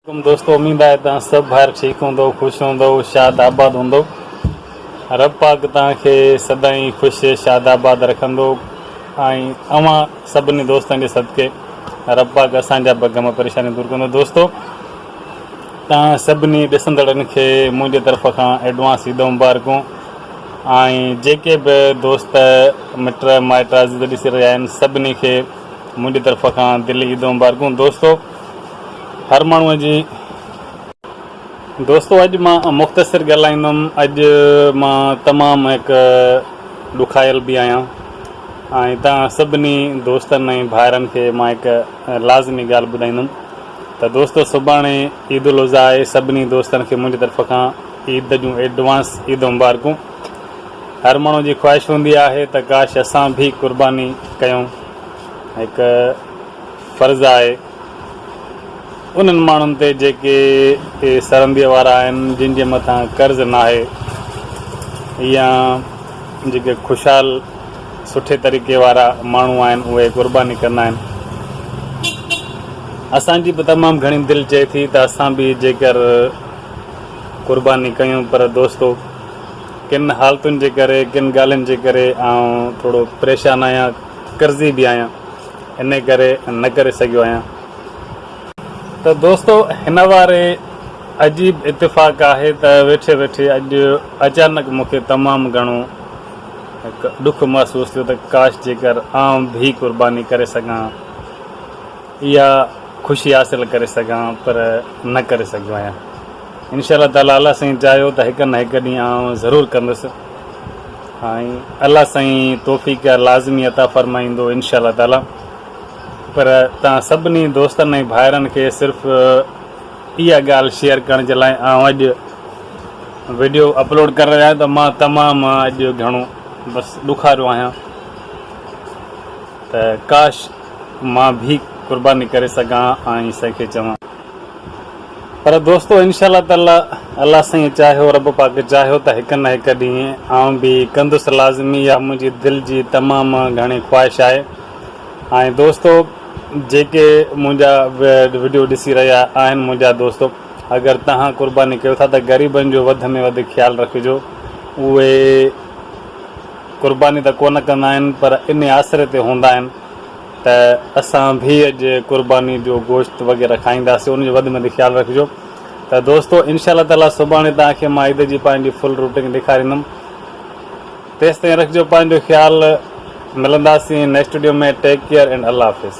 عليڪم دوستو اميد آهي توهان سڀ ڀائر ٺيڪ هوندو خوش هوندو شاد آباد هوندو رب پاڪ توهان کي سدائين خوش شاد آباد رکندو ۽ اوهان سڀني دوستن جي صدقي رب پاڪ اسان جا به غم پريشاني دور ڪندو دوستو توهان سڀني ڏسندڙن کي منهنجي طرف کان ايڊوانس عيد مبارڪون ۽ جيڪي به دوست مٽ مائٽ عزيز ڏسي رهيا آهن سڀني کي منهنجي طرف کان دلي عيد مبارڪون دوستو هر ماڻهوء جي دوستو اڄ مان مختصر ڳالهائيندم اڄ مان تمام هڪ ڏکايل به آهيان ۽ توهان سڀني دوستن ۽ ڀائرن کي مان هڪ لازمي ڳالهه ٻڌائيندم ته دوستو سڀاڻي عيد الاضحيٰ آهي سڀني دوستن کي منهنجي طرف کان عيد جون ايڊوانس عيد مبارڪون هر ماڻهو جي خواهش هوندي آهي ته ڪاش اسان به قرباني ڪيون هڪ فرض آهي انهن ماڻهن تي جيڪي سرنديء وارا آهن جن جي مٿان قرض ناهي يا جيڪي خوشحال سٺي طريقي وارا ماڻهو آهن اهي قرباني ڪندا آهن. اسان جي به تمام گهڻي دل چئي ٿي ته اسان به جيڪر قرباني ڪيون پر دوستو ڪن حالتن جي ڪري ڪن ڳالهين جي ڪري آئون ٿورو پريشان آهيان قرضي به آهيان. انهي ڪري نه ڪري سگهيو آهيان. ته دوستو هن واري عجيب اتفاق آهي ته ويٺي ويٺي اڄ اچانڪ مون کي تمام گهڻو هڪ ڏک محسوس ٿيو ته ڪاش جيڪر آئون به قرباني ڪري سگهان اها خوشي حاصل ڪري سگهان پر نه ڪري سگهيو آهيان انشاء الله تعالي الله سائين چاهيو ته هڪ نه هڪ ڏينهن آئون ضرور ڪندس. ۽ الله سائين توفيق لازمي عطا فرمائيندو انشاء الله تعالي پر توهان سڀني دوستن ۽ ڀائرن کي صرف اها ڳالهه شيئر ڪرڻ جي لاء آئون اڄ ويڊيو اپلوڊ ڪري رهيو آهيان ته مان تمام اڄ گهڻو بس ڏکاريو آهيان ته ڪاش مان به قرباني ڪري سگهان ۽ سائين کي چوان پر دوستو انشاء الله تعالي الله سائين چاهيو رب پاڪ چاهيو ته هڪ نه هڪ ڏينهن آئون به ڪندس لازمي اها منهنجي دل جي تمام گهڻي خواهش آهي ۽ دوستو جيڪي منهنجا وڊيو ڏسي رهيا آهن منهنجا دوستو اگر توهان قرباني ڪيو ٿا ته غريبن جو وڌ ۾ وڌ خيال رکجو اهي قرباني ته ڪونه ڪندا آهن پر ان آسري تي هوندا آهن ته اسان به اڄ قرباني جو گوشت وغيره کائينداسين ان جو وڌ ۾ وڌ خيال رکجو ته دوستو انشاء الله تعالي سڀاڻي توهان کي مان عيد جي پنهنجي فل روٽنگ ڏيکاريندم تيستائين رکجو پنهنجو خيال ملنداسين next video ۾ take care and الله حافظ.